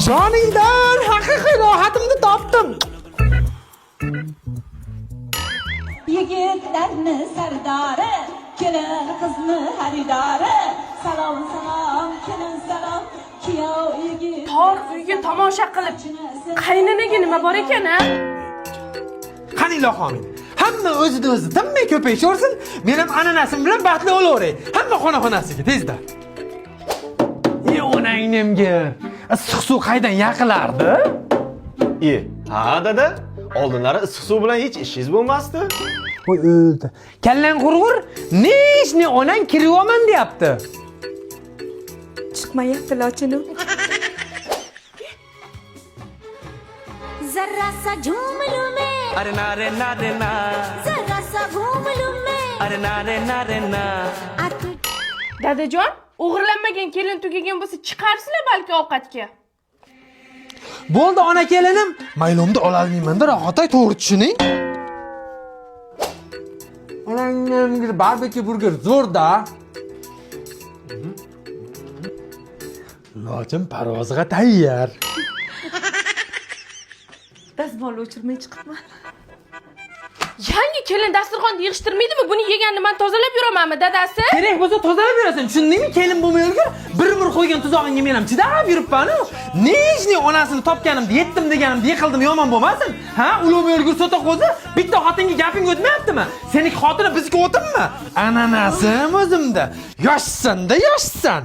Joningdan haqiqiy rohatimni topdim. Yigitlarni sardori, kelin qizni xaridori. Salom salom, kelin salom, kuyov yigit. Tor uyga tomosha qilib, qayninaga nima bor ekan, a? Qani ilohi omin. Hamma o'zida o'zi tinmay ko'payishaversin. Men ham ananasim bilan baxtli bo'laveray. Hamma xona-xonasiga tezda. E onangnemga. Issiq suv qaydan yaqilardi? E, ha dada, oldinlari issiq suv bilan hech ishingiz bo'lmasdi. Voy o'ldi. Kallang qurg'ur, nechni onang kirivaman deyapti. Chiqmayapti lochinim. जरा सा झूम लूं मैं, अरे ना रे ना रे ना, जरा सा घूम लूं मैं, अरे ना रे ना रे ना। आ तू Dadajon, o'g'irlanmagan kelin tugagan bo'lsa, chiqarsizlar balki ovqatga. Bo'ldi ona kelinim, maylomni ololmayman-da, rohatay to'g'ri tushuning. Onangning barbekyu burger zo'r-da. Lochin parvozga tayyor. Dazmol o'chirmay chiqibman. Yangi kelin dasturxonni yig'ishtirmaydimi? Buni yeganini man tozalab yuramanmi, dadasi? Kerak bo'lsa tozalab yurasan, tushundingmi? Kelin bo'lmay o'lgur, bir umr qo'ygan tuzog'ingga men ham chidab yuribman-u. Nechni onasini topganimda yetdim deganimda yiqildim, yomon bo'lmasin. Ha, ulug'may o'lgur so'ta qo'zi, bitta xotinga gaping o'tmayaptimi? Seniki xotini bizniki o'tinmi? Ananasim o'zimda. Yoshsan-da, yoshsan.